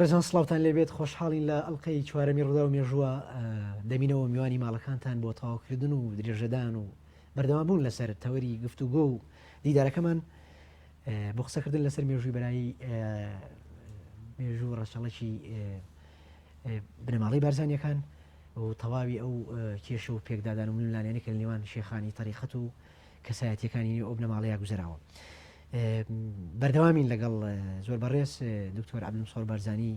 بەڕێزان سڵاوتان لێبێت خۆشحاڵین لە ئەڵلقەی چوارەمی ڕوودا و مێژووە دەمینەوە میوانی ماڵەکانتان بۆ تەواوکردن و درێژەدان و بەردەوام بوون لەسەر تەوەری گفتوگۆ و دیدارەکەمان بۆ قسەکردن لەسەر مێژووی بەرایی مێژوو ڕەچەڵەکی بنەماڵەی بارزانیەکان و تەواوی ئەو کێشە و پێکدادان و ململانێیانەی کە لە نێوان شێخانی تەریقەت و کەسایەتیەکانی نێو ئەو بنەماڵەیە گوزەراوە. بەردەوامین لەگەڵ زۆر بەڕێز دکتۆر عەبدولمسۆر بارزانی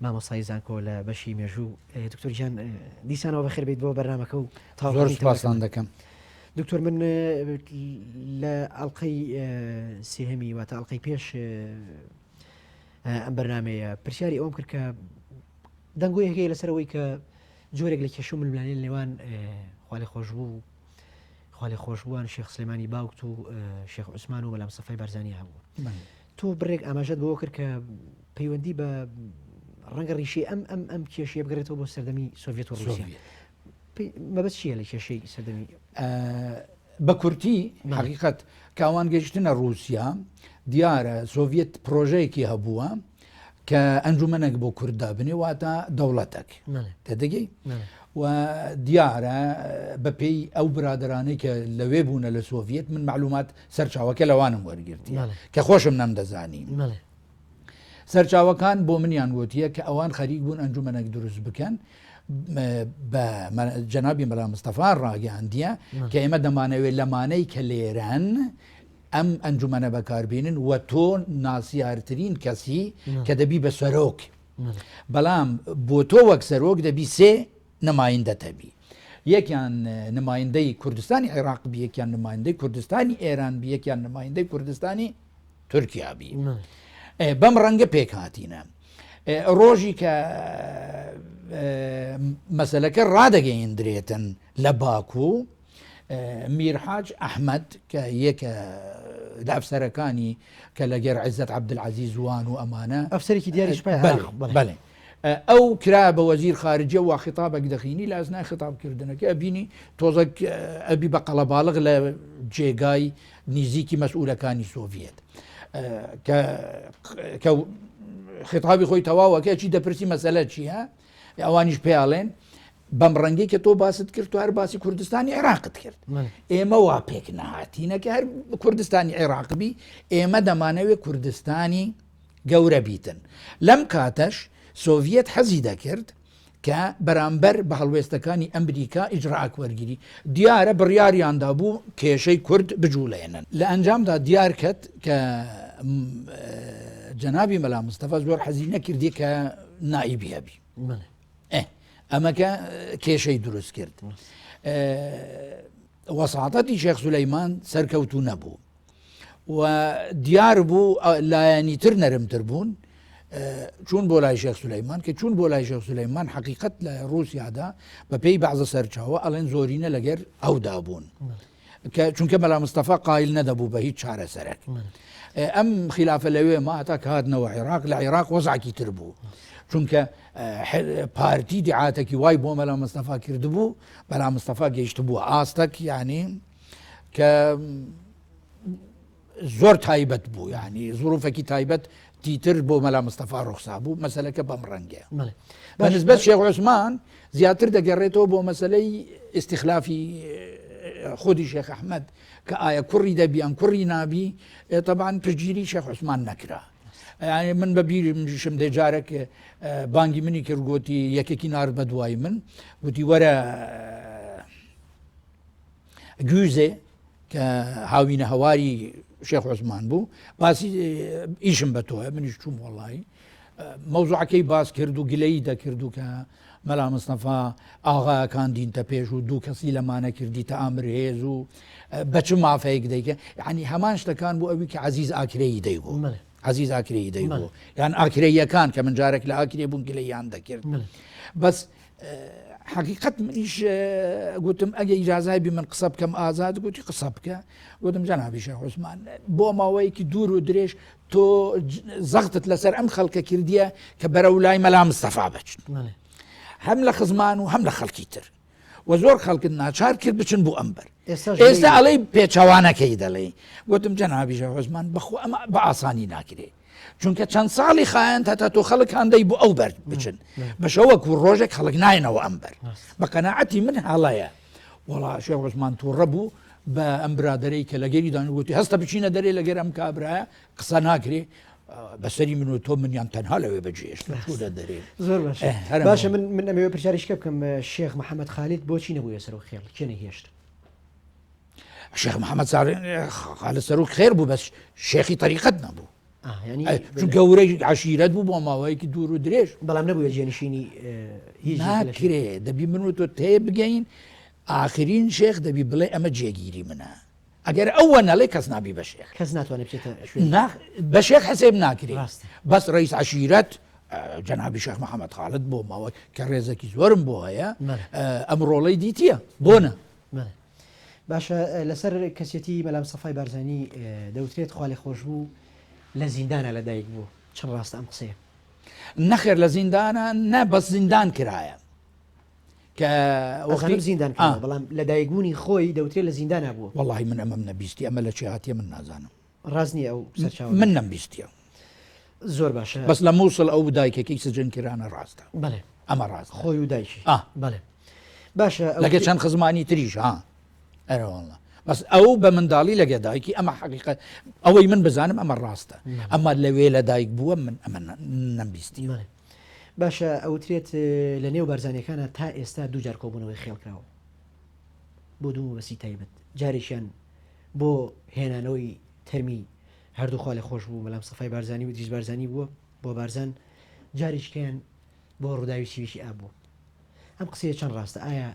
مامۆستای زانکۆ لە بەشی مێژوو. دکتۆر گیان دیسانەوە بەخێر بێیت بۆ بەرنامەکە و زۆر سوپاستان دەکەم. دکتۆر من لە ئەڵلقەی سێهەمی واتە ئەڵلقەی پێش ئەم بەرنمەیە پرسیاری ئەوم کرد کە دەنگۆیەک هەیە لەسەر ئەوەی کە جۆرێک لە کێشە و ململانێ لە نێوان خوالێخۆشبوو خوالێخۆشبووان شێخ سلێمانی باوکت و شێخ عوسمان و مەلا مستەفای بارزانی هەبوو. تۆ بڕێک ئاماژەت بەوە کرد کە پەیوەندی بە ڕەنگە ڕیشەی ئەم ئەم ئەم کێشەیە بگەڕێتەوە بۆ سەردەمی سۆڤێت و ڕووسیا. مەبەست چییە لە کێشەی سەردەمی؟ بە کورتی حەقیقەت کە ئەوان گەیشتنە ڕووسیا دیارە سۆڤێت پرۆژەیەکی هەبووە کە ئەنجومەنێک بۆ کورد دابنێ واتە دەوڵەتێک تێدەگەی و دیارە بەپێی ئەو برادرانەی کە لەوێ بوونە لە سۆڤێت من معلومات سەرچاوەکە لەوانم وەرگرتی کە خۆشم نەمدەزانی سەرچاوەکان بۆ منیان وتیە کە ئەوان خەریک بوون ئەنجومەنێک دروست بکەن بە جەنابی مەلا مستەفا ڕاگەاندیە کە ئێمە دەمانەوێت لەمانەی کە لێرەن ئەم ئەنجومەنە بەکاربێنن و تۆ ناسیارترین کەسی کە دەبی بە سەرۆک بەڵام بۆ تۆ وەک سەرۆک دەبی سێ نمایندە تەبی یەکیان نمایندەی کوردستانی عێراق بی یەکیان نمایندەی کوردستانی ئێران بی یەکیان نمایندەی کوردستانی تورکیا بی بەم ڕەنگە پێک هاتینە ڕۆژی کە مەسلەکە ڕادەگەیندرێتن لە باکوو میرحاج ئەحمەد کە یەکە لە ئەفسەرەکانی کە لەگەر عزت عبدالعزیز وان و ئەمانە ئەفسەرێکی دیاری سوپای عێراق بەڵێ ئەو کرا بە وەزیر خارجە وا خطابێک دەخینی لە ئەزنای خطاب کردنەکە ئەبینی تۆزەک ئەبی بە قەڵەباڵغ لە جێگای نیزیکی مەسئولەکانی سۆڤیەت کە خطابی خۆی تەواوەکە چی دەپرسی مەسەلە چییە ئەوانیش پێیاڵێن بەم ڕەنگەی کە تۆ باست کرد تو هەر باسی کوردستانی عێراقت کرد ئێمە وا پێک نەهاتینە کە هەر کوردستانی عێراق بی ئێمە دەمانەوێت کوردستانی گەورە بیتن لەم کاتەش سۆڤیەت حەزی دەکرد کە بەرامبەر بە هەڵوێستەکانی ئەمریکا ئیجرائەک وەرگری دیارە بڕیاریاندا بوو کێشەی کورد بجوڵێنن لە ئەنجامدا دیار کەت کە جەنابی مەلا مستەفا زۆر حەزی نەکردی کە نائیبی هەبی ئەمەکە کێشەی دروست کرد وەساتەتی شێخ سولەیمان سەرکەوتو نەبوو و دیار بوو لایەنی تر نەرمتر بوون چون بۆ لای شێخ سولەیمان کە چون بۆ لای شێخ سولەیمان حقیقت لە رووسیادا بە پێی بەعزە سەرچاوە ئەڵێن زۆرینە لەگەر ئەودا بوون کە چونکە مەلا مستەفا قایل نەدەبوو بە هیچ چارەسەرێک ئەم خلافە لەوێ ما هەتا کە هاتنەوە عێراق لە عێراق وەزعکی تر بوو چونکە پارتی دیعاتێکی وای بۆ مەلا مستەفا کردبوو مەلا مستەفا گەیشت بوو ئاستەک یعنی کە زۆر تایبەت بوو یعنی زروفێکی تایبەت تیتر بۆ مەلا مستەفا ڕوخسا بوو مەسلەکە بەم ڕەنگە بەنسبەت شێخ عوسمان زیاتر دەگەڕێتەوە بۆ مەسلەی ئیسیخلافی خودی شێخ ئەحمد کە ئایا کوڕی دەبیان کوڕی نابی تەبان پشتگیری شێخ عوسمان نەکرا یعنی من بە بیرمشم دێ جارێک بانگی منی کرد گوتی یەکێکی نارد بە دوای من گوتی وەرە گوزێ کە هاوینە هەواری شێخ عوسمان بوو باسی ئیشم بە تۆە منیش چوم وەڵی مەوزوعەکەی باس کرد و گلەی دەکرد و کە مەلا مستەفا ئاغاکان دینتە پێش و دوو کەسی لەمانە کردی تە ئامر هێز و بە چ مافەیەک دەیکە یعنی هەمان شتەکان بوو ئەوی کە عزیز ئاکرەیی دەیگوت عزیز ئاکرەیی دەیگوت یان ئاکرەیەکان کە من جارێک لە ئاکرێ بوون گلەیان دەکرد بەس حەقیقەت منیش گوتم ئەگە ئیجازای بی من قسە بکەم ئازاد گوتی قسە بکە گوتم جەنابی شێخ عوسمان بۆ ماوەیەکی دوور و درێژ تۆ زەختت لەسەر ئەم خەڵکە کردیە کە بەرەو لای مەلا مستەفا بچن هەم لە خزمان و هەم لە خەڵکی تر و زۆر خەڵکت ناچار کرد بچن بۆ ئەم بەر ئێستا ئەڵێی پێچەوانەکەی دەڵێ گوتم جەنابی شێخ عوسمان بەخۆ ئەمە بە ئاسانی ناکرێ. چونکە چەند ساڵی خایەن تا تۆ خەڵک هاندەی بۆ ئەو بەر بچن بەشەوەک و ڕۆژێک خەڵک ناینەوە ئەم بەر بە قەناعەتی من هەڵەیە وەڵا شێخ عوسمان تووڕە بوو بە ئەم برادەرەی کە لەگەری دان گوتی هەستە بچینە دەرێ لەگەر ئەم کابرایە قسە ناکرێ بەسەری من و تۆ منیان تەنها لەوێ بەجێشت چوونە دەرێ زۆر باش باشە من من ئەمەوێ پرسیاریشکە بکەم شێخ محەممەد خالید بۆچی نەبووە سەر و خێڵ کێ نەهێشت شێخ محەممەد خالد سەرۆک خێر بوو بەس شێخی تەریقەت نەبوو چون گەورەی عشیرەت بوو بۆ ماوەیەکی دوور و درێژ بەڵام نەبووە جێنشینی ناکرێ دەبی من و تۆ تێ بگەین ئاخرین شێخ دەبی بڵێ ئەمە جێگیری منە ئەگەر ئەوە نەڵێ کەس نابی بە شێخ کەس ناتوانێت بچێتە بە شێخ حسێب ناکرێ بەس ڕئیس عشیرەت جەنابی شێخ محەممەد خالد بۆ ماوە کە ڕێزێکی زۆرم بۆ هەیە ئەم ڕۆڵەی دیتیە بۆنە باشە لەسەر کەسێتی مەلا مستەفای بارزانی دەوترێت خوالێخۆشبوو لە زیندانا لەدایک بوو چەند ڕاستە ئەم قسەیە؟ نەخێر لە زیندانە نە بەس زیندان کرایە کە وەختی زیندان کرا بەڵام لەدایکبوونی خۆی دەوترێت لە زیندانا بووە. وەڵاهی من ئەمەم نەبیستی ئەمە لە چێ هاتیە من نازانم. ڕاست نییە ئەو سەرچاوە من نەمبیستیە. زۆر باشە بەس لە مووسڵ ئەو دایکەکەی سجن کرانە ڕاستە. بەڵێ ئەمە ڕاست خۆی و دایکی بەڵێ باشە لەگە چەند خزمانی تریش ها ئەرەوەڵە بەس ئەو بە منداڵی لەگە دایکی ئەمە حقیقە ئەوەی من بزانم ئەمە ڕاستە ئەمە لەوێ لە دایک بووە من ئەمە نەمبیستی باشە ئەوترێت لە نێو بارزانەکانە تا ئێستا دووجار کۆبوونەوەی خێڵ کراوە بۆ دوو مەبەستی تایبەت جارێکیان بۆ هێنانەوەی تەرمی هەردوو خوا لە خۆش بوو مەلام سەفای بارزانی و ئیدریس بارزانی بووە بۆ بارزان جارێکیان بۆ ڕووداوی سیویکی ئاب بوو ئەم قسەیە چەند ڕاستە ئایا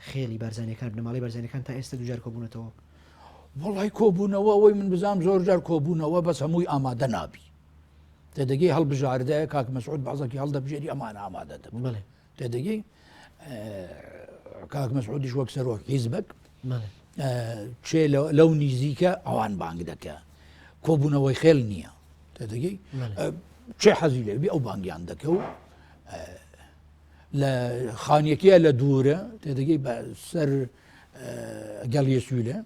خێڵی بارزانیەکان بنەماڵەی بارزانیەکان تا ئێستا دووجار کۆبوونەتەوە؟ وەڵی کۆبوونەوە ئەوەی من بزانام زۆر جار کۆبوونەوە بەس هەمووی ئامادە نابی تێدەگەی هەڵبژاردە کاک مەسعود بازەکی هەڵدەبژێری ئەمان ئامادە دەبن بەڵێ تێدەگەی کاک مەسعودیش وەک سەرۆک حیزبەک چێ لەو نیزیکە ئەوان بانگ دەکە کۆبوونەوەی خێل نییە تێدەگەی چێ حەزی لێبی ئەو بانگیان دەکە و لە خانیەکەیە لە دوورە تێدەگەی بە سەر گەڵیە سوولە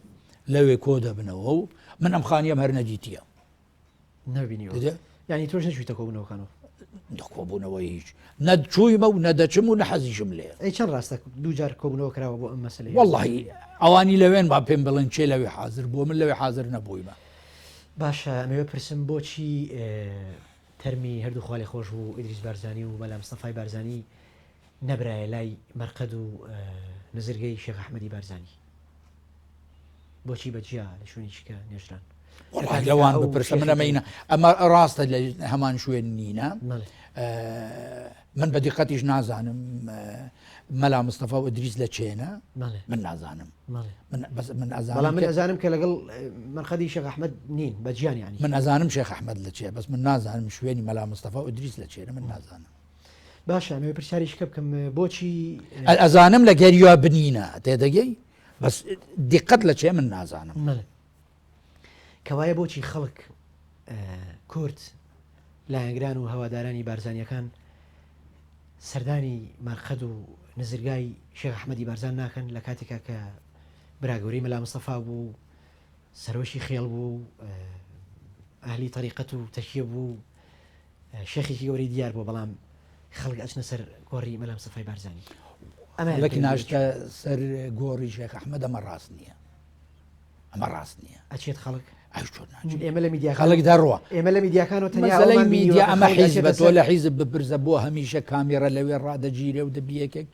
لەوێ کۆ دەبنەوە و من ئەم خانیەم هەر نەدیتیە نەبینیوە یعنی تۆش نەچوویتە کۆبوونەوەکانەوە؟ کۆبوونەوەی هیچ نە چوویمە و نە دەچم و نە حەزیشم لێ. ئەی چەند ڕاستە دوو جار کۆبوونەوە کراوە بۆ ئەم مەسەلەیە؟ وەڵڵاهی ئەوانی لەوێن با پێم بڵێن کێ لەوێ حازر بووە من لەوێ حازر نەبوویمە. باشە ئەمەوێ پرسم بۆچی تەرمی هەردوو خوالێخۆشبوو ئیدریس بارزانی و مەلا مستەفای بارزانی نەبرایە لای مەرقەد و نزرگەی شێخ ئەحمەدی بارزانی؟ بۆچی بە جیا لە شوێنێکی کە نێژران؟ وەڵای لەوان بپرسە من ئەمەینە ئەمە ڕاستە لە هەمان شوێن نینە من بە دیقەتیش نازانم مەلا مستەفا و ئیدریس لە چێنە من نازانم من بەس من ئەزانم من ئەزانم کە لەگەڵ مەرقەدی شێخ ئەحمەد نین بە جیان یانی من ئەزانم شێخ ئەحمەد لە چێ بەس من نازانم شوێنی مەلا مستەفا و ئیدریس لە چێنە من نازانم باشە ئەمەوێ پرسیاریش کە بکەم بۆچی ئەزانم لە گەریوا بنینە تێدەگەی بەس دیقەت لە چێ من نازانم کەوایە بۆچی خەڵک کورد لایەنگران و هەوادارانی بارزانیەکان سەردانی مەرقەد و نزرگای شێخ ئەحمەدی بارزان ناکەن لە کاتێکا کە براگەورەی مەلا مستەفا بوو سەرۆکی خێڵ بوو ئەهلی تەریقەت و تەکیە بوو شێخێکی گەورەی دیار بووە بەڵام خەڵک ئەچنە سەر گۆڕی مەلا مستەفای بارزانی. خەڵک ناچتە سەر گۆڕی شێخ ئەحمەد ئەمە ڕاست نییە ئەمە ڕاست نییە ئەچێت خەڵک ئەش چۆن ناچێت ئێمە لە میدیا خەڵک دەڕوا ئێمە لە میدیاکان و تەنیا مەسەلەی میدیا ئەمە حیزبە تۆ لە حیزب بپرسە بۆ هەمیشە کامێرە لەوێ ڕادەگیرێ و دەبی یەکێک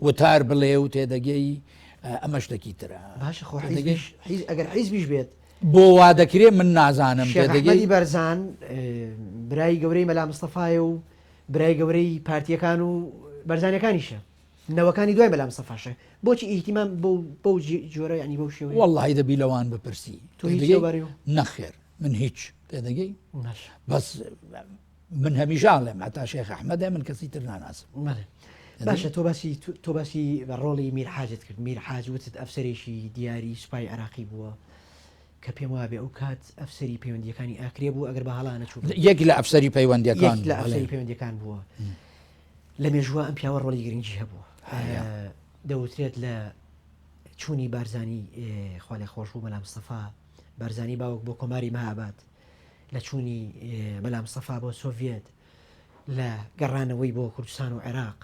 وتار بڵێ و تێدەگەی ئەمە شتێکی ترە باشە خۆ حیزبیش ئەگەر حیزبیش بێت بۆ وا دەکرێ من نازانم شێخ ئەحمەدی بەرزان برای گەورەی مەلا مستەفایە و برای گەورەی پارتیەکان و بەرزانەکانیشە نەوەکانی دوای مەلا مستەفاشە بۆچی ئیهتیمام بۆ بەو جۆرە ینی بەو شێوەیە وەڵڵاهی دەبی لەوان بپرسی تۆ هیچ لەو بارەیەوە؟ نەخێر من هیچ تێدەگەی بەس من هەمیشە ئەڵێم هەتا شێخ ئەحمەدە من کەسی تر ناناسم. بەڵێ باشە تۆ باسی تۆ باسی بە ڕۆڵی میر حاجت کرد میر حاج وتت ئەفسەرێکی دیاری سوپای عێراقی بووە کە پێم وابێ ئەو کات ئەفسەری پەیوەندیەکانی ئاکرێ بوو ئەگەر بە هەڵا نەچوو یەک لە ئەفسەری پەیوەندیەکان لە ئەفسەری پەیوەندیەکان بووە لە مێژووە ئەم پیاوە ڕۆڵی گرنگی هەبووە دەوترێت لە چوونی بارزانی خوالێ خۆش بوو مەلا مستەفا بارزانی باوک بۆ کۆماری مەهاباد. لە چوونی مەلا مستەفا بۆ سۆڤیەت، لە گەڕانەوەی بۆ کوردستان و عێراق،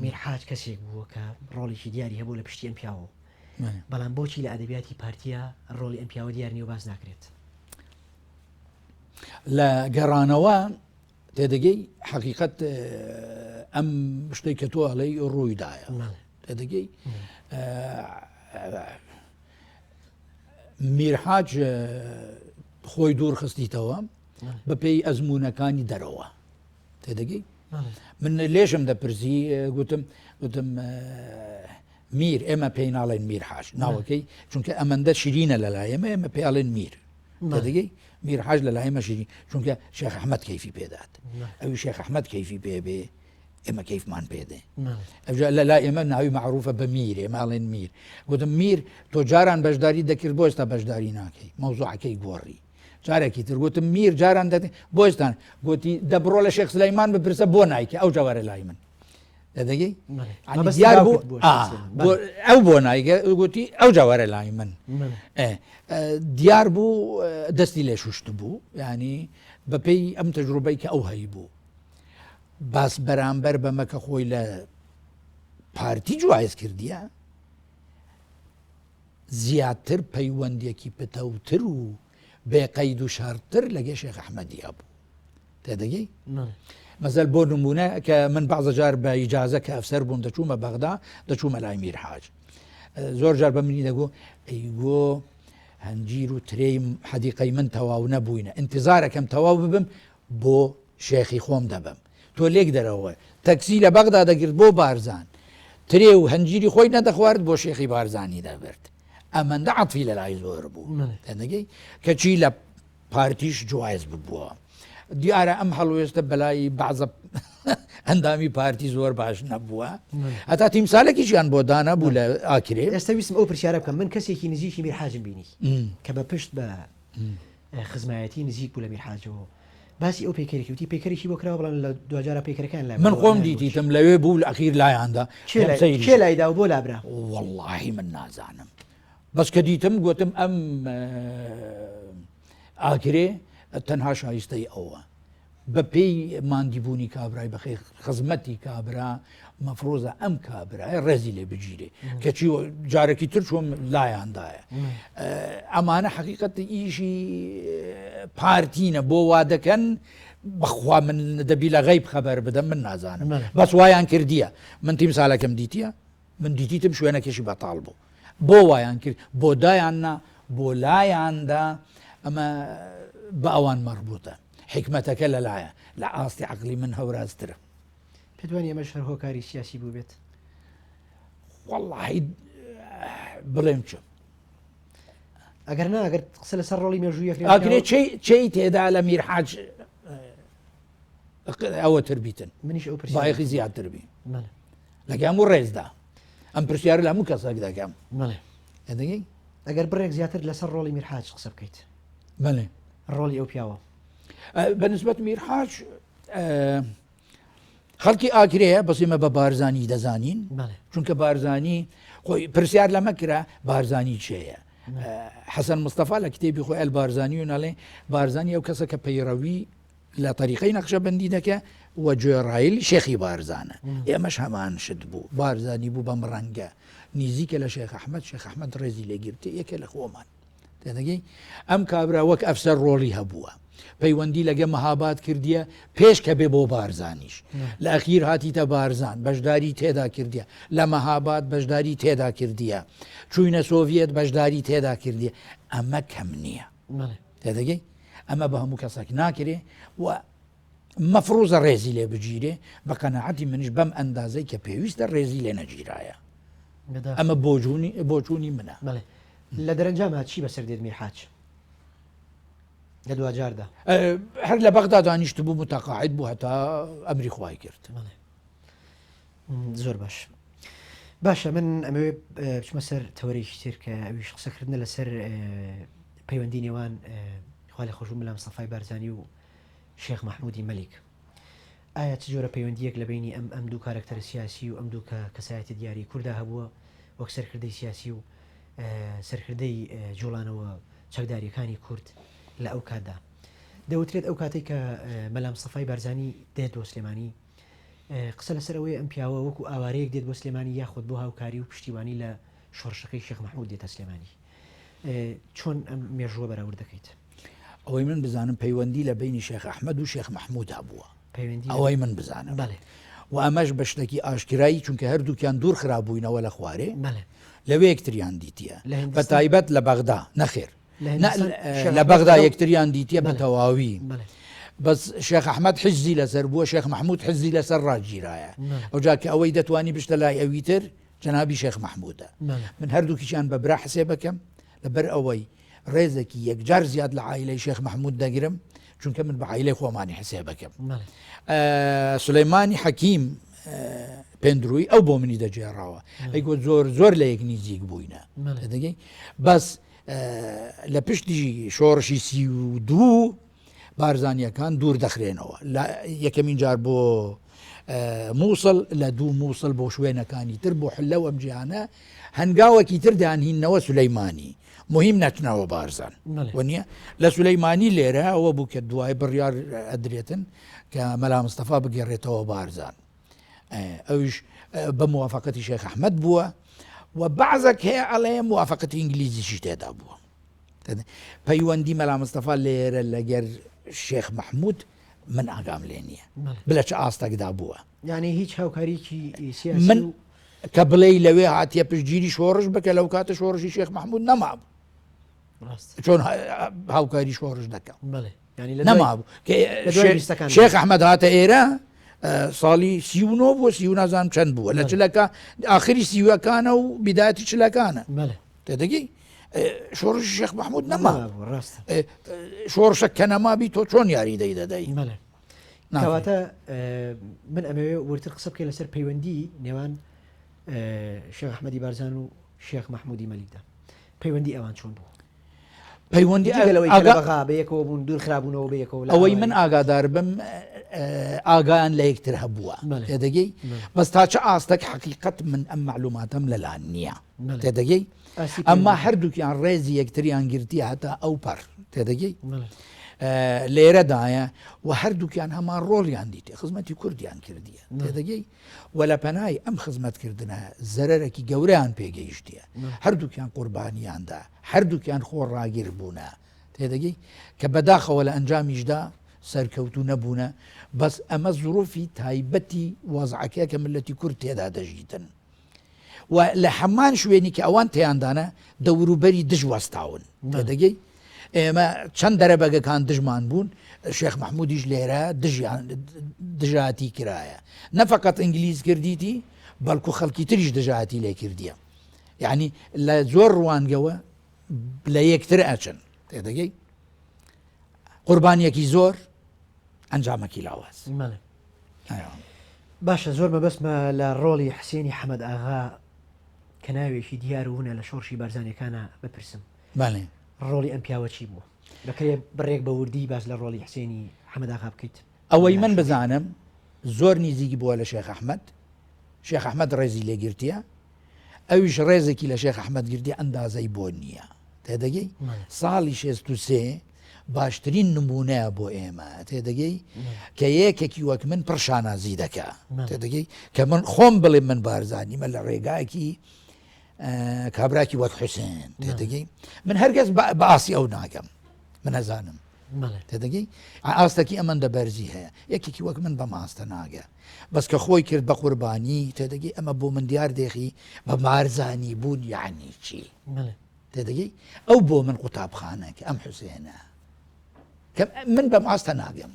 میرحاج کەسێک بووە کە ڕۆڵێکی دیاری هەبوو لە پشتی ئەم پیاوەوە. بەڵام بۆچی لە ئەدەبیاتی پارتییە ڕۆڵی ئەم پیاوە دیار نییە و باس ناکرێت؟ لە گەڕانەوە تێدەگەی حەقیقەت ئەم شتێک کە تۆ ئەڵێی ڕوویدایە تێدەگەی میرحاج خۆی دوور خستیتەوە بەپێی ئەزمونونەکانی دەرەوە تێدەگەی من لێشم دەپرسی گوتم گوتم میر ئێمە پێی ناڵێن میر حاج ناوەکەی چونکە ئەمەندە شیرینە لە لای ئێمە ئێمە پێڵێن میر تێدەگەی میر حاج لە لای ئێمە شیرین چونکە شێخ ئەحمەد کەیفی پێدات ئەوی شێخ ئەحمەد کەیفی پێ بێ ئێمە کەیفمان پێدێ ئەوجا لە لای ئێمە ناوی معروفە بە میر ئێمە ئەڵێن میر گوتم میر تۆ جاران بەشداری دەکرد بۆ ئێستا بەشداری ناکەی مەوزوعەکەی گۆڕی جارێکی تر گوتم میر جاران دەت بۆ ئێستان گوتی دەبڕۆ لە شێخ سلەیمان بپرسە بۆ نایکە ئەو جاوارە لای من دەدەگەی دیار بوو ئەو بۆ نایگە گوتی ئەو جاوارە لای من دیار بوو دەستی لێ شوشت بوو ینی بەپێی ئەم تەجروبەی کە ئەو هەی بوو باس بەرامبەر بەمە کە خۆی لە پارتی جوایز کردیە زیاتر پەیوەندێکی پتەوتر و بێقەید و شارتر لەگە شێخ ئەحمەدی هەبوو تێدەگەی مەزەل بۆ نمونە کە من بەعزە جار بە ئیجازە کە ئەفسەر بووم دەچوومە بەغدا دەچوومە لای میرحاج زۆر جار بە منی دەگو ئەیگۆ هەنجیر و ترێی حەدیقەی من تەواو نەبووینە انتظارەکەم تەواو ببم بۆ شێخی خۆم دەبم تۆ لێک دەرەوە تەکسی لە بەغدا دەگرت بۆ بارزان ترێ و هەنجیری خۆی نەدەخوارد بۆ شێخی بارزانی دەبرد ئەمەندە عەتفی لەلای زۆر بوو تێدەگەی کەچی لە پارتیش جوایز ببووە. دیارە ئەم هەڵوێستە بەلای بەعزە ئەندامی پارتی زۆر باش نەبووە هەتا تیمسالێکیشیان بۆ دانا بوو لە ئاکرێ. ئێستا ویستم ئەو پرسیارە بکەم من کەسێکی نزیکی میرحاجم بینی کە بە پشت بە خزمایەتی نزیک بوو لە میرحاجەوە باسی ئەو پەیکەرێکی وتی پەیکەرێکی بۆ کراوە بەڵام لە دواجارە پەیکەرەکان لای من خۆم دیتیتم لەوێ بوو لە ئەخیر لایاندا کێ لایدا و بۆ لابرا وەڵڵاهی من نازانم بەس کە دیتم گوتم ئەم ئاکرێ تەنها شایستەی ئەوە بە پێی ماندیبوونی کابرای بەخێ خزمەتی کابرا مەفرۆزە ئەم کابرای ڕێزی لێ بگیرێ کەچی جارێکی تر چۆم لایاندایە ئەمانە حقیقەت ئیشی پارتینە بۆ وا دەکەن بەخوا من دەبی لە غیب خەبەر بدەم من نازانم بەس وایان کردیە من تیمسالەکەم دیتیە من دیتیتم شوێنەکەشی بەتاڵ بوو بۆ وایان کرد بۆ دایان نا بۆ لایاندا ئەمە بە ئەوان مەڕبووتە حکمەتەکە لەلایە لە ئاستی عقلی من هەورازترە. پێت وانیە ئەمەش هەر هۆکاری سیاسی بووبێت؟ وەڵڵاهی بڵێم چم ئەگەر نا ئەگەر قسە لەسەر ڕۆڵی مێژووی ئەکرێ ئەکرێ چەی تێدا لە میرحاج ئەوە تر بیتن منیش ئەو پرسیارە بایەخی زیاتر بی لەگە هەموو ڕێزدا ئەم پرسیار لە هەموو کەسێک دەکەم بەڵێ ئەگەر بڕێک زیاتر لەسەر ڕۆڵی میرحاج قسە بکەیت بەڵێ ڕۆڵی ئەو پیاوە بەنسبەت میرحاج خەڵکی ئاکرەیە بەس ئێمە بە بارزانی دەزانین چونکە بارزانی خۆی پرسیار لەمە کرا بارزانی چێیە حەسەن مستەفا لە کتێبی خۆی ئەل بارزانی و ناڵێ بارزانی ئەو کەسە کە پەیڕەوی لە تەریقەی نەخشەبەندی دەکە و گوێڕایل شێخی بارزانە ئێمەش هەمان شت بوو بارزانی بوو بەم ڕەنگە نیزیکە لە شێخ ئەحمەد شێخ ئەحمەد ڕێزی لێگرتێ یەکێ لە خۆمان تێدەگەی ئەم کابرا وەک ئەفسەر ڕۆڵی هەبووە پەیوەندی لەگە مەهاباد کردیە پێش کە بێ بۆ بارزانیش لە ئەخیر هاتیتە بارزان بەشداری تێدا کردیە لە مەهاباد بەشداری تێدا کردیە چوینە سۆڤیەت بەشداری تێدا کردیە ئەمە کەم نییە تێدەگەی ئەمە بە هەموو کەسێک ناکرێ و مەفروزە ڕێزی لێ بگیرێ بە قەنەعەتی منیش بەم ئەندازەی کە پێویستە ڕێزی لێ نەگیرایە ئەمە بۆجوونی بۆچوونی منە بەڵێ لە دەرەنجاما چی بەسەر دێت میرحاج لە دواجاردا هەر لە بەغدا دانیشت بوو متەقاعد بوو هەتا ئەمری خوای کرد زۆر باش باشە من ئەمەوێ بچمە سەر تەوەرێکی تر کە ئەویش قسەکردنە لەسەر پەیوەندی نێوان خوا لە خۆشبوو مەلا مستەفای بارزانی و شێخ مەحمودی مەلیک ئایا چ جۆرە پەیوەندییەک لە بەینی ئەم ئەم دوو کارەکتەرە سیاسی و ئەم دوو کە کەسایەتیە دیارەی کوردا هەبووە وەک سەرکردەی سیاسی و سەرکردەی جوڵانەوە چەکداریەکانی کورد لە ئەو کاتدا؟ دەوترێت ئەو کاتێک کە مەلام سەفای بارزانی دێت بۆ سلێمانی قسە لەسەر ئەوەیە ئەم پیاوە وەکو ئاوارەیەک دێت بۆ سلێمانی یاخود بۆ هاوکاری و پشتیوانی لە شۆڕشەکەی شێخ مەحمود دێتە سلێمانی چۆن ئەم مێژووە بەراورد دەکەیت؟ ئەوەی من بزانم پەیوەندی لە بینی شێخ ئەحمەد و شێخ مەحمود هەبووە ئەوەی من بزانم و ئەمەش بە شتێکی ئاشکرایی چونکە هەردووکیان دوور خرابووینەوە لە خوارێ لەوێ یەکتریان دیتیە بە تایبەت لە بەغدا نەخێر لە بەغدا یەکتریان دیتیە بە تەواوی بەس شێخ ئەحمەد حزی لەسەر بووە شێخ مححمود حزی لەسەر ڕاگیرایە ئەوجا کە ئەوەی دەتوانی بشتە لای ئەوی تر جەنابی شێخ مەحمودە من هەردووکیشیان بە برا حسێبەکەم لەبەر ئەوەی ڕێزێکی یەکجار زیاد لە عیلەی شێخ مححمود دەگرم چونکە من بە عیلەی خۆمانی حسێبەکەم سلەیمانی حەکیم پێندروی ئەو بۆ منی دەگێڕاوە ئەیگۆ زۆر زۆر لە یەک نیزیک بووینە دەگەی بەس لە پشتی شۆڕشی 32 بارزانیەکان دوور دەخرێنەوە لە یەکەمین جار بۆ مووسڵ لە دوو مووسڵ بۆ شوێنەکانی تر بۆ حلە و ئەم جیهانە هەنگاوەکی تر دانهینەوە سولەیمانی مهم نەچنەوە بارزان وە لە سولەیمانی لێرە ئەوە بوو کە دوای بڕیار ئەدرێتن کە مەلا مستەفا بگەڕێتەوە بارزان ئەویش بە موافقەتی شێخ ئەحمەد بووە و بەعزەک هەیە ئەڵێ موافقەتی ئینگلیزیشی تێدا بووە پەیوەندی مەلا مستەفا لێرە لەگەر شێخ مەحمود من ئاگام لێ نییە بلە چ ئاستەکدا بووە یعنی هیچ هاوکاریکی من کە بڵێ لەوێ هااتە پشتگیری شۆڕش بکە لەو کاتە شۆڕشی شێخ مححمود نەمابوو چۆن هاوکاری شۆڕش دەکەم نەمابوو شێخ ئەحمد هاتە ئێرە ساڵی 39 بووە سی و نازانم چەند بووە لە چلەکە ئاخری سیوەکانە و بیداەتی چلەکانە تێدەگەی شۆڕشی شێخ مححمود نەما شۆڕشە کە نەمابی تۆ چۆن یاری دەی دەدەی کەواتە من ئەمەوێ ورتر قسە بکەین لەسەر پەیوەندی نێوان شێخ ئەحمەدی بارزان و شێخ مححمودی مەلیکدا پەیوەندی ئەوان چۆن بوو پەیوەندی بەغا بەیەکەوە بوون دوور خرابوونەوە بەیەکەوە ئەوەی من ئاگادار بم ئاگایان لە یەکتر هەبووە تێدەگەی بەس تا چ ئاستێک حقیقت من ئەم معلوماتەم لەلان نییە تێدەگەی ئەمما هەردووکیان ڕێزی یەکتریان گرتی هەتا ئەو پەر تێدەگەی لێرەدایە و هەردووکیان هەمان ڕۆڵیان دیتێ خزمەتی کوردیان کردیە تێدەگەی و لە پەنای ئەم خزمەتکردنە زەرەرەکی گەورەیان پێگەیشتیە هەردووکیان قوربانیاندا هەردووکیان خۆ ڕاگر بوونە تێدەگەی کە بەداخەوە لە ئەنجامیشدا سەرکەوتو نەبوونە بەس ئەمە زروفی تایبەتی وەزعەکەیە کە ملەتی کورد تێدا دەژیتن و لە هەمان شوێنی کە ئەوان تیاندانە دەوروبەری دژ وەستاون تێدەگەی ئێمە چەند دەرەبەگەکان دژمان بوون شێخ مححمودیش لێرە دژیان دژاتی کرایە نەفقط ئینگلیز کردیتی بەڵکو خەڵکی تریش دژاتی لێ کردیە یعنی لە زۆر ڕوانگەوە لە یەکتر ئەچن تێدەگەی قوربانیەکی زۆر ئەنجامەکی لاواز باشە زۆر مەبەستمە لە ڕۆڵی حسێنی حەمەد ئاغا کە ناوێکی دیار و ونە لە شۆڕشی بارزانیەکانە بپرسم بەڵێ ڕۆڵی ئەم پیاوە چی بوو دەکرێ بڕێک بە وردی باس لە ڕۆڵی حسێنی حەمەد ئاغا بکەیت ئەوەی من بزانم زۆر نیزیک بووە لە شێخ ئەحمەد شێخ ئەحمەد ڕێزی لێگرتیە ئەویش ڕێزێکی لە شێخ ئەحمەد گرتی ئەندازەی بۆ نییە تێدەگەی ساڵی 63 باشترین نمونەیە بۆ ئێمە تێدەگەی کە یەکێکی وەک من پڕ شانازی دەکا تێدەگەی کە من خۆم بڵێ من بارزانیمە لە ڕێگایەکی کابراکی وەک حوسێن تێدەگەی من هەرگەز بە ئاسی ئەو ناگەم من ئەزانم تێدەگەی ئاستەکی ئەمەندە بەرزی هەیە یەکێکی وەک من بەم ئاستە ناگە بەس کە خۆی کرد بە قوربانی تێدەگەی ئەمە بۆ من دیار دێخی بە مارزانی بوون یعنی چی تێدەگەی ئەو بۆ من قوتابخانە کە ئەم حوسێنە کە من بەم ئاستە ناگەم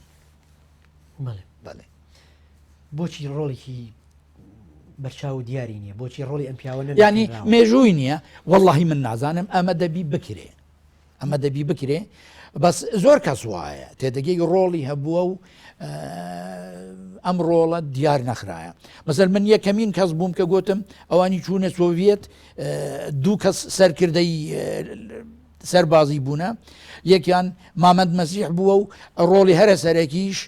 بەڵێ بۆچی ڕۆڵێکی بەرچاو و دیاری نییە بۆچی ڕۆڵی ئەم پیاوە ینی مێژووی نییە واللهی من نازانم ئەمە دەبی بکرێ ئەمە دەبی بکرێ بەس زۆر کەس وایە تێدەگەی ڕۆڵی هەبووە و ئەم ڕۆڵە دیار نەخرایە مەسەر من یەکەمین کەس بووم کە گوتم ئەوانی چوونە سۆڤێت دوو کەس سەرکردەی سەربازی بوونە یەکیان مامەند مەسیح بووە و ڕۆڵی هەرە سەرەکیش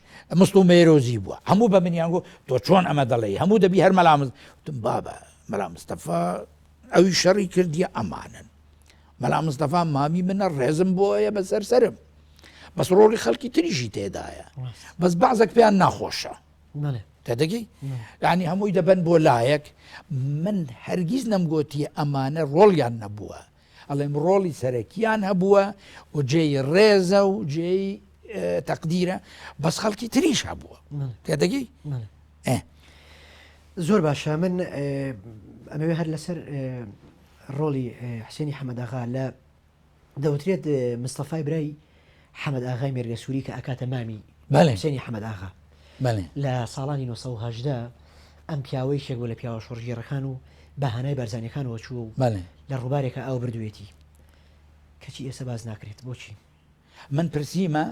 مستو مێرۆزی بووە هەموو بە منیان گۆ تۆ چۆن ئەمە دەڵێ هەموو دەبی هەر مەلامز بابە مەلا مستەفا ئەوی شەڕی کردیە ئەمانن مەلا مستەفا مامی منە ڕێزم بۆیە بەسەر سەرم. بەس ڕۆڵی خەڵکی تریشی تێدایە بەس بەعزێک پێیان ناخۆشە تێدەگەی یعنی هەمووی دەبەن بۆ لایەک من هەرگیز نەمگۆتی ئەمانە ڕۆڵیان نەبووە ئەڵێم ڕۆڵی سەرەکیان هەبووە و جێی ڕێزە و جێی تەقدیرە بەس خەڵکی تریش هەبووە تێدەگەی زۆر باشە من ئەمەوێ هەر لەسەر ڕۆڵی حسێنی حەمەداغا لە دەوترێت مستەفای برای حەمەد ئاغای مێرگەسووری کە ئەکاتە مامی حسێنی حەمەد ئاغا لە ساڵانی 1970 ئەم پیاوە یەکێک بوو لە پیاوە شۆڕشگێڕەکان و بە هانای بارزانیەکانەوە چووە و لە ڕووبارێکا ئاو بردوویەتی کەچی ئێستا باس ناکرێت بۆچی؟ من پرسیمە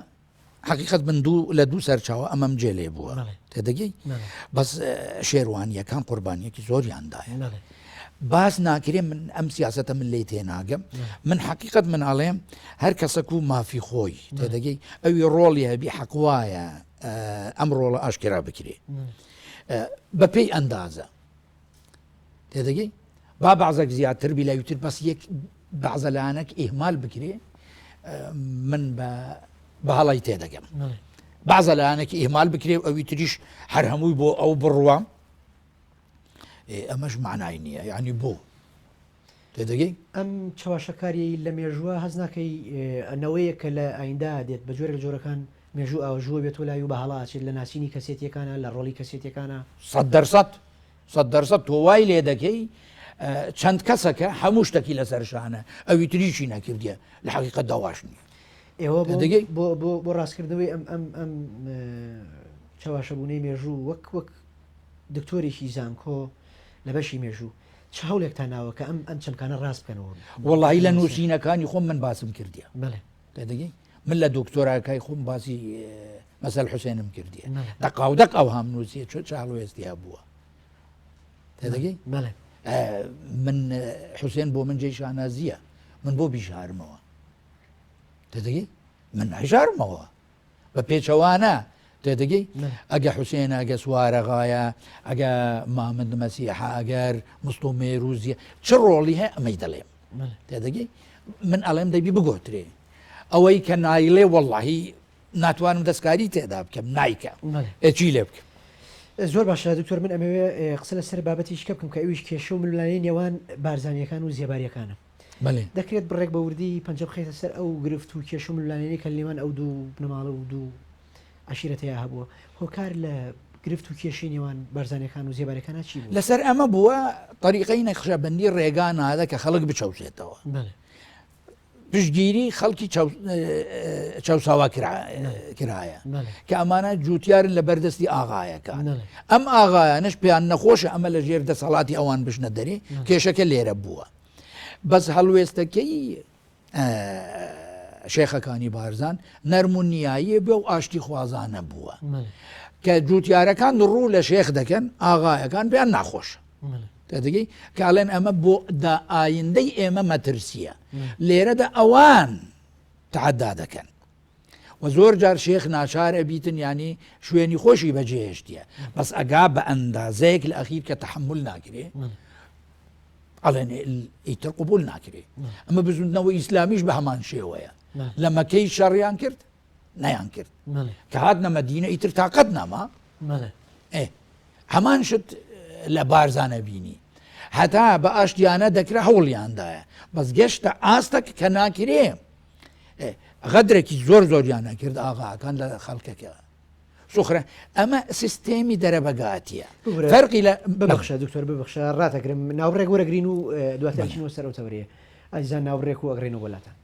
حقیقت من دوو لە دوو سەرچاوە ئەمەم جێ لێ بووە تێدەگەی بەس شێروانیەکان قوربانیەکی زۆریان دایە باس ناکرێ من ئەم سیاستە من لی تێناگەم من حقیقت من ئەڵێم هەر کەسەک و مافی خۆی تێدەگەی ئەوی ڕۆڵی هەبی حەقوایە ئەم ڕۆڵە ئاشکرا بکرێ بە پێی ئەندازە تێدەگەی با بەعزێک زیاتر بی لەوتر بەس یەک بەعزە لایەنەک ئیهمال بکرێ من بە بە هەڵی تێدەگەم بەعزە لایەنێکی ئیهمال بکرێ و ئەوی تریش هەر هەمووی بۆ ئەو بڕوە ئەمەش معنای نییە یعنی بۆ تێدەگەی ئەم چەواشەکاریی لە مێژووە هەز ناکەی نەوەیەک کە لە ئایندە دێت بە جۆرێک لە جۆرەکان مێژوو ئاوژووە بێت و لای و بە هەڵە ئەچێت لە ناسینی کەسێتیەکانە لە ڕۆڵی کەسێتیەکانە؟ 100% 100% تۆ وای لێ دەکەی چەند کەسەکە هەموو شتەکی لەسەر شانە ئەوی تریشی نەکردیە لە حقیقەت داواش نییە. ئێوە بۆ ڕاستکردنەوەی ئەم ئەم ئەم چەواشەبوونەی مێژوو وەک وەک دکتۆرێکی زانکۆ لە بەشی مێژوو چ هەوڵێکتان ناوە کە ئەم ئەم چەمکانە ڕاست بکەنەوە؟ وەڵی لە نووسینەکانی خۆم من باسم کردیە. بەڵێ. تێدەگەی؟ من لە دکتۆراکای خۆم باسی مەسەل حوسێنم کردیە دەقاو دەق ئەو هەم نووسیە چۆ چ هەڵوێستی هەبووە تێدەگەی؟ من حوسێن بۆ من جێی شانازیە من بۆ بیشارمەوە تێدەگەی؟ من نایشارمەوە بە پێچەوانە تێدەگەی ئەگە حوسێن ئەگە سوارەغایە ئەگە مامند مەسیحە ئەگەر مستۆ مێروزیە چ ڕۆڵی هەیە ئەمەی دەڵێم تێدەگەی من ئەڵێم دەبی بگۆترێ ئەوەی کە نایڵێ وەڵی ناتوانم دەستکاری تێدا بکەم نایکە ئەچی لێ بکەم زۆر باشە دکتۆر من ئەمەوێ قسە لەسەر بابەتیش کە بکەم کە ئەویش کێشە و ململانێی نێوان بارزانیەکان و زێباریەکانە دەکرێت بڕێک بە وردی پەنجە بخەیتە سەر ئەو گرفت و کێشە و ململانێیەی کە لە نێوان ئەو دوو بنەماڵە و دوو عەشیرەتەیا هەبووە؟ هۆکار لە گرفت و کێشەی نێوان بارزانیەکان و زێباریەکانا چی بوو؟ لەسەر ئەمە بووە تەریقەی نەخشەبەندی ڕێگا نادە کە خەڵک بچەوسێتەوە. پشتگیری خەڵکی چەوساوە کرایە کە ئەمانە جوتیارن لە بەردەستی ئاغایەکە ئەم ئاغایانش پێیان نەخۆشە ئەمە لە ژێر دەسەڵاتی ئەوان بشنە دەرێ کێشەکە لێرە بووە بەس هەڵوێستەکەی شێخەکانی بارزان نەرم و نیاییە بێ و ئاشتی خوازانە بووە کە جوتیارەکان ڕوو لە شێخ دەکەن ئاغایەکان پێیان ناخۆشە تێدەگەی کاڵێن ئەمە بۆ دا ئایندەی ئێمە مەترسیە لێرەدا ئەوان تعدا دەکەن و زۆر جار شێخ ناچار ئەبیتن ینی شوێنی خۆشی بەجێهێشتە بەس ئەگا بە ئەندازەیەک لە ئەخیر کە تحمل ناکرێ ئەڵێن ئیتر قوبول ناکرێ ئەمە بزوتنەوە ئیسلامیش بە هەمان شێوەیە لە مەکەی شەڕیان کرد نەیان کرد کە هاتنە مەدینە ئیتر تاقەت نەما هەمان شت لە بارزانە بینی هەتا بە ئاشتیانە دەکرا هەوڵیاندایە بەس گەشتە ئاستەک کە ناکرێ غەدرێکی زۆر زۆریانە کرد ئاغاکان لە خەڵکەکە سوخرە ئەمە سیستێمی دەرەبەگاتیە فەرقی لە ببەخشە دکتۆر ببەخشە ڕاتەگرم ناوڕێک وەرەگرین و دواتر چینەوە سەر ئەو تەوەرەیە ئازیزان ناوڕێک و ئەگرینەوە بۆ لاتان.